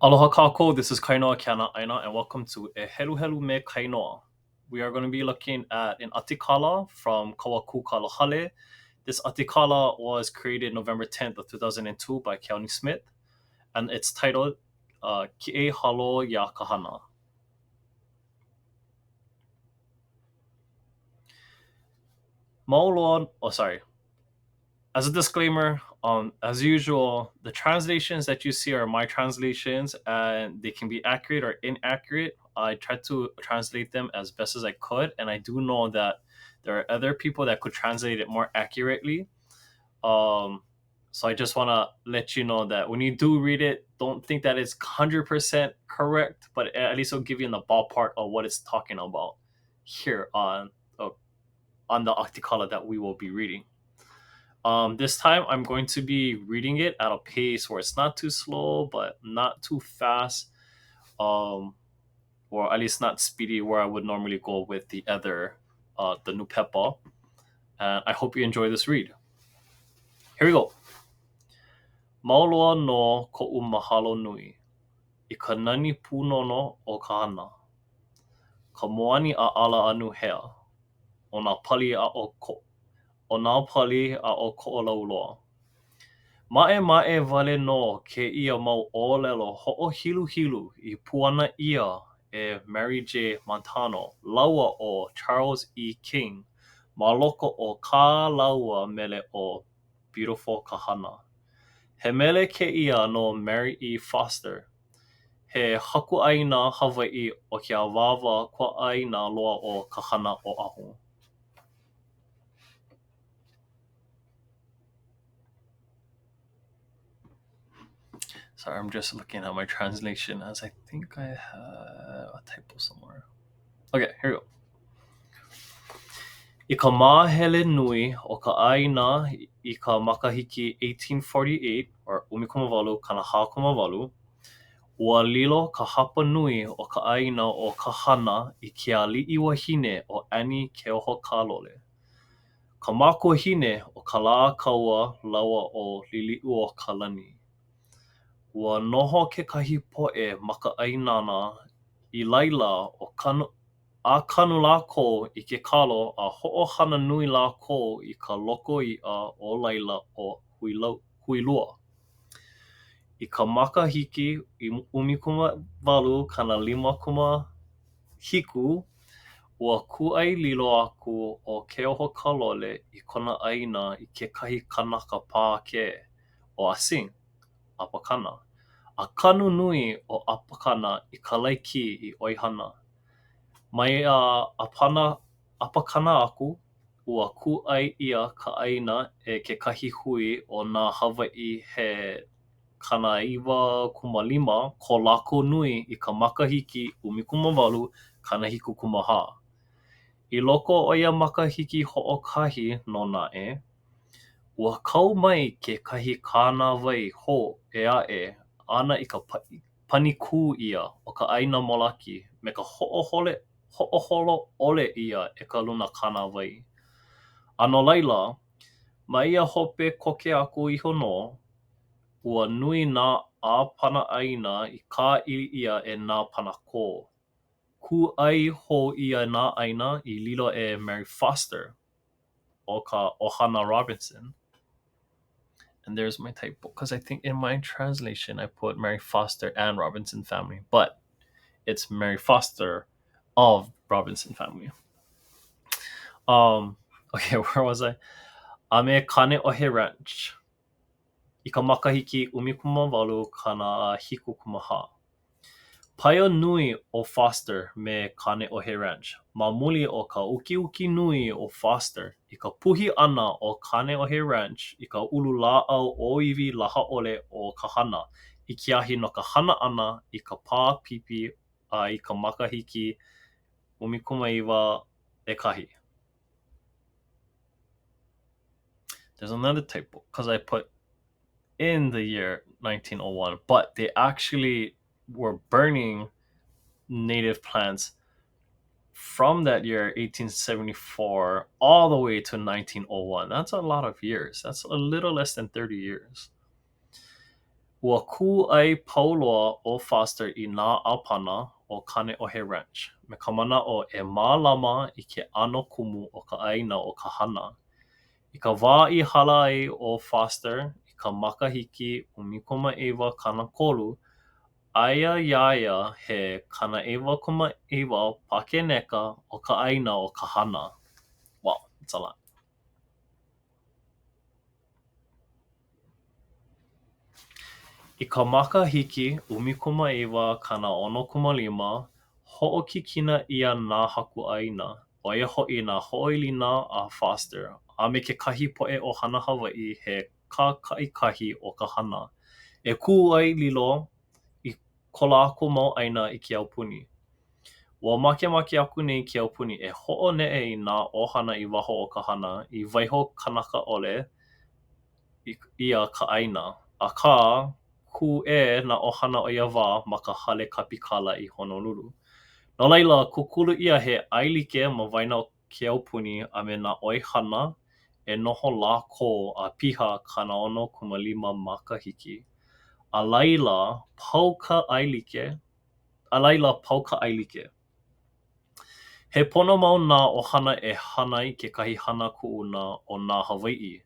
Aloha kākou, this is Kainoa Keanaaina and welcome to E Heluhelu Me Kainoa. We are going to be looking at an atikala from Kauakūkalahale. This atikala was created November 10th of 2002 by Keani Smith and it's titled uh, Ki'ei Halo Iā Kahana. Mau loa, oh sorry. As a disclaimer, um, as usual, the translations that you see are my translations and they can be accurate or inaccurate. I tried to translate them as best as I could, and I do know that there are other people that could translate it more accurately. Um, so I just want to let you know that when you do read it, don't think that it's 100% correct, but at least it'll give you in the ballpark of what it's talking about here on uh, on the atikala that we will be reading. This time I'm going to be reading it at a pace where it's not too slow, but not too fast, um, or at least not speedy where I would normally go with the other, the Nupepa. And I hope you enjoy this read. Here we go. Mau loa nō koʻu mahalo nui i ka nani pūnono o Kahana, ka moani ʻaʻala anuhea o nā pali aʻo ko o nā pali aʻo Koʻolauloa. Maʻemaʻe wale nō kēia mau ʻōlelo hoʻohiluhilu i puana ʻia e Mary J. Montano lāua ʻo Charles E. King ma loko o kā lāua mele ʻo Beautiful Kahana. He mele kēia no Mary E. Foster, he hakuʻāina Hawaiʻi o ke awāwa kuaʻāina loa o Kahana, Oʻahu. Sorry, I'm just looking at my translation as I think I have a typo somewhere. Okay, here we go. I ka māhele nui o ka ʻāina i ka makahiki 1848, or 1848, ua lilo ka hapa nui o ka ʻāina o Kahana i ke aliʻi wahine ʻo Annie Keohokalole, ka makuahine o Kalākaua lāua ʻo Liliʻuokalani. Ua noho kekahi poʻe makaʻāinana i laila o kanu a kanu lākou i ke kalo a hoʻohana nui lākou i ka loko iʻa o laila ʻo Huilua. I ka makahiki 1857, ua kūʻai lilo aku ʻo Keohokalole i kona ʻāina i kekahi kanaka Pākē, ʻo Ah Sing ʻApakana, a kanu nui ʻo ʻApakana i ka laiki i ʻoihana. Mai ia ʻāpana ʻApakana aku, ua kūʻai ʻia ka ʻāina e kekahi hui o nā Hawaiʻi he 95 ko lākou nui i ka makahiki 1874. I loko o ia makahiki hoʻokahi nō naʻe, ua kau mai kekahi kānāwai hou ʻē aʻe ana i ka panikū ʻia o ka ʻāina molaki me ka hoʻoholo ʻole ʻia e ka luna kānāwai. A no laila, ma ia hope koke aku iho nō, ua nui nā ʻāpana ʻāina i kāʻili ʻia e nā panakō. Kūʻai hou ʻia nā ʻāina i lilo e Mary Foster o ka ʻohana Robinson. And there's my typo, because I think in my translation I put Mary Foster and Robinson family, but it's Mary Foster of Robinson family. Um, okay, where was I? A me Kāneʻohe Ranch. I ka makahiki 1874. Paio nui ʻo Foster me Kāneʻohe Ranch ma muli o ka ukiuki nui o Foster i ka puhi ʻana o Kāneʻohe Ranch i ka ululāʻau ʻōiwi laha ʻole o Kahana i ke ahi no ka hana ʻana i ka pā pipi a i ka makahiki 1901. There's another typo because I put in the year 1901, but they actually were burning native plants from that year 1874 all the way to 1901. That's a lot of years. That's a little less than 30 years. Ua kūʻai pau loa ʻo Foster i nā ʻāpana o Kāneʻohe Ranch me ka manaʻo e mālama i ke ʻano kumu o ka ʻāina ʻo Kahana. I ka wā i hala ai ʻo Foster i ka makahiki 1930, aia iā ia he 99.9 pakeneka o ka ʻāina ʻo Kahana. Wow, that's a lot. I ka makahiki 1965, hoʻokikina ʻia nā hakuʻāina, ʻo ia hoʻi nā hoʻoilina a Foster a me kekahi poʻe ʻohana Hawaiʻi he kākaʻikahi o Kahana, e kūʻai lilo i ko lākou mau ʻāina i ke aupuni. Ua makemake aku nei ke aupuni e hoʻoneʻe i nā ʻohana i waho o Kahana i waiho kanaka ʻole ʻia ka ʻāina, akā kūʻē nā ʻohana o ia wā ma ka Hale Kapikala i Honolulu. No laila, kūkulu ʻia he ʻaelike ma waena o ke aupuni a me nā ʻoihana e noho lākou a piha 65 makahiki. A laila pau ka ʻaelike a laila pau ka ʻaelike. He pono mau nā ʻohana e hana i kekahi hana kuʻuna o nā Hawaiʻi.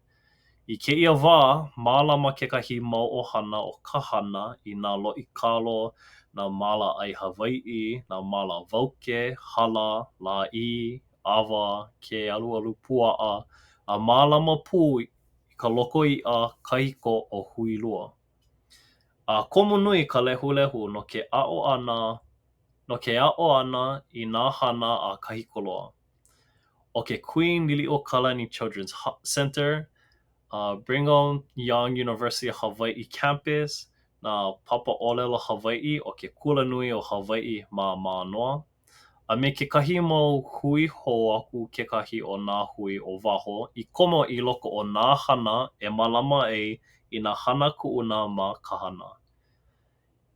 I kēia wā, mālama kekahi mau ʻohana o Kahana i nā loʻi kalo, nā māla ʻai Hawaiʻi, nā māla wauke, hala, lāʻī, ʻawa, ke alualu puaʻa, a mālama pū i ka loko iʻa kahiko ʻo Huilua. A komo nui ka lehulehu no ke aʻo ʻana no ke aʻo ʻana i nā hana a kahiko loa. ʻO ke Queen Liliʻuokalani Childrenʻs Center, Brigham Young University Hawaiʻi Campus, nā papa ʻōlelo Hawaiʻi o ke Kulanui o Hawaiʻi ma Mānoa, a me kekahi mau hui hou aku kekahi o nā hui o waho i komo i loko o nā hana e mālama ai i nā hana kuʻuna ma Kahana.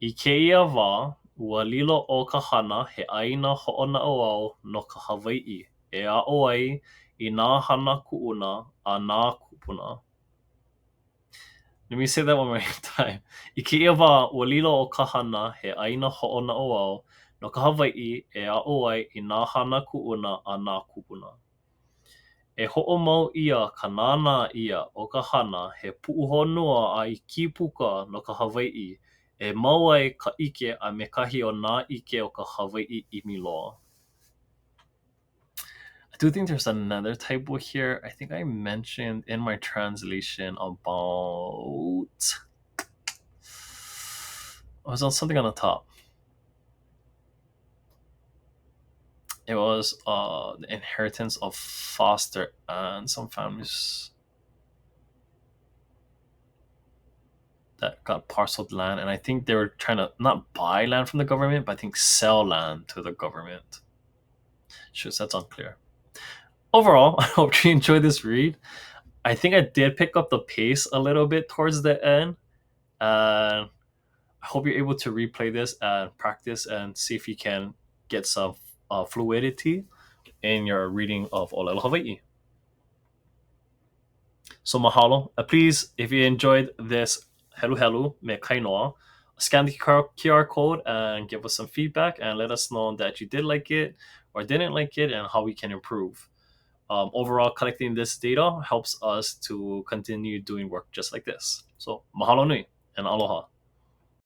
I kēia wā, ua lilo ʻo Kahana he ʻāina hoʻonaʻauao no ka Hawaiʻi e aʻo ai i nā hana kuʻuna a nā kūpuna. Let me say that one more time. I kēia wā, ua lilo ʻo Kahana he ʻāina hoʻonaʻauao no ka Hawaiʻi e aʻo ai i nā hana kuʻuna a nā kūpuna. E hoʻomau ʻia ka nānā ʻia o Kahana he puʻuhonua a i kīpuka no ka Hawaiʻi e mau ai ka ʻike a me kahi o nā ʻike o ka Hawaiʻi ʻimi loa. I do think there's another typo here. I think I mentioned in my translation about... It was on something on the top. It was the inheritance of Foster and some families that got parceled land. And I think they were trying to not buy land from the government, but I think sell land to the government. Sure, that's unclear. Overall, I hope you enjoyed this read. I think I did pick up the pace a little bit towards the end. I hope you're able to replay this and practice and see if you can get some fluidity in your reading of ʻŌlelo Hawaiʻi. So mahalo. Please, if you enjoyed this heluhelu me Kainoa, scan the QR code and give us some feedback and let us know that you did like it or didn't like it and how we can improve. Overall, collecting this data helps us to continue doing work just like this. So mahalo nui and aloha.